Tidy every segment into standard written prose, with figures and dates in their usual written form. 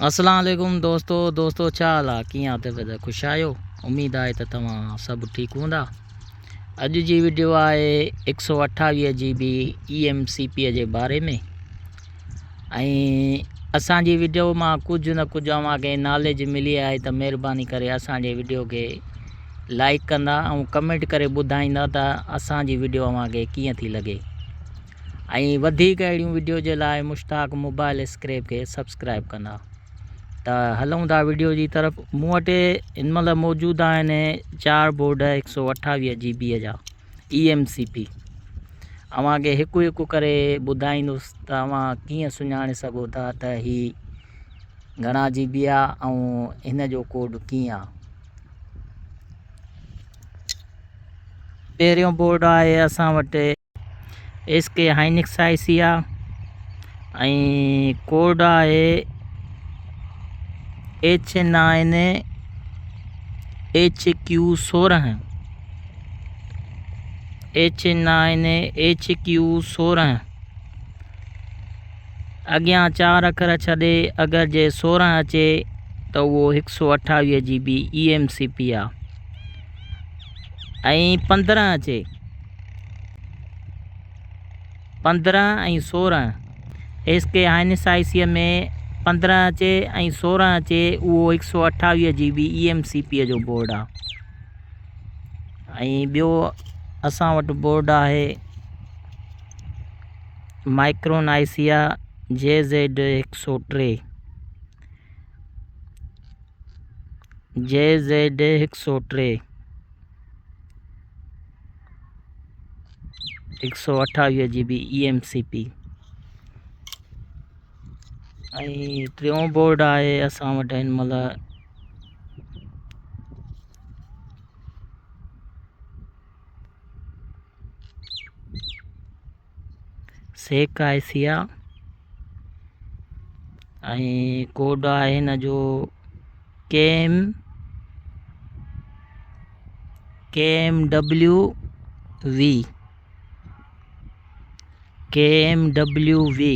اسلام عليڪم دوستو دوستو ڇا حال آ ڪيئن آ طبيعت خوش آهيو اميد آهي ته توهان سڀ ٺيڪ هوندا اڄ جي وڊيو آهي هڪ سو اٺاويهه G B E M C P جي باري ۾ ۽ اسان جي وڊيو مان ڪجهه نه ڪجهه اوهان کي ناليج ملي آهي ته مهرباني ڪري اسان جي وڊيو کي لائڪ ڪندا ۽ ڪمينٽ ڪري ٻڌائيندا ته اسان جي وڊيو اوهان کي ڪيئن ٿي لڳي ۽ وڌيڪ اهڙيون وڊيو جي لاء مشتاق موبائل اسڪريپ کي سبسڪرائب ڪندا ته هلون ٿا وڊيو جي طرف مون وٽ هن مهل موجود آهن چار بورڊ هڪ سو اٺاويهه جي بي جا اي ايم سي پي اوهان کي هڪ هڪ ڪري ٻڌائيندس ته اوهان ڪيئن سڃاڻي سگهو ٿا ته هي گهڻا جي بي آ ۽ هن جو ڪوڊ ڪيئن آ. پهريون بورڊ آهي اسان وٽ ايس ڪي هائنڪس آئي سي آ ۽ ڪوڊ آهي ايڇ نائن ايڇ ڪيو سورهن ايڇ نائن ايڇ ڪيو سورهن اڳيان چار اکر ڇڏي اگر جي 16 اچي ته اهو هڪ سو اٺاويهه G B E M C P آ ۽ 15 اچي 15 ۽ 16 ايس ڪي هائنس آئي سي ۾ 15 اچي ۽ 16 اچي اهو هڪ سو اٺاويهه G B E M C P جو بورڊ آ ۽ ٻيو اسان وٽ بورڊ آهي مائڪرون آئي سي آ جي زيڊ هڪ سو ٽي جي زيڊ هڪ سو ٽي هڪ سو اٺاويهه G B E M C P ۽ ٽيون بورڊ آهي اسان وٽ هن مهل سيڪ آئي سي آ ۽ ڪوڊ آهي هن جو K M K M W V K M W V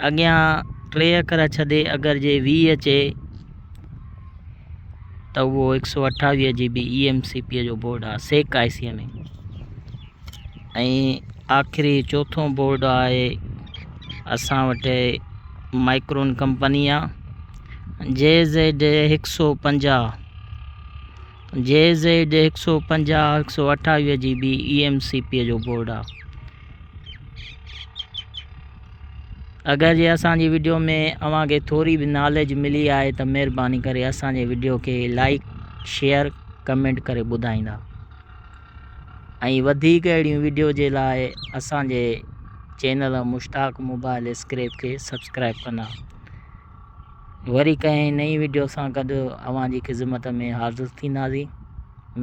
اڳيان ٽي اکر ڇڏي اگر جي وي اچي ته اهو هڪ سو اٺاويهه G B E M C P جو بورڊ آهي سيڪ آئي سي ۾ ۽ آخري چوٿون بورڊ آهي اسان وٽ مائڪرون ڪمپني آ جي زيڊ هڪ سو پنجاهه جي زيڊ هڪ سو پنجاهه هڪ سو اٺاويهه G B E M C P جو بورڊ آ. اگر جي اسان جي وڊيو ۾ اوهان کي ٿوري به ناليج ملي آهي ته مهرباني ڪري اسان جي وڊيو کي لائڪ شيئر ڪمينٽ ڪري ٻڌائيندا ۽ وڌيڪ اهڙيون وڊيو جي لاء اسان جي چينل مشتاق موبائل اسڪريپ کي سبسڪرائب ڪندا. وري ڪنهن نئين وڊيو سان گڏ اوهان جي خدمت ۾ حاضر ٿينداسين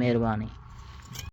مهرباني.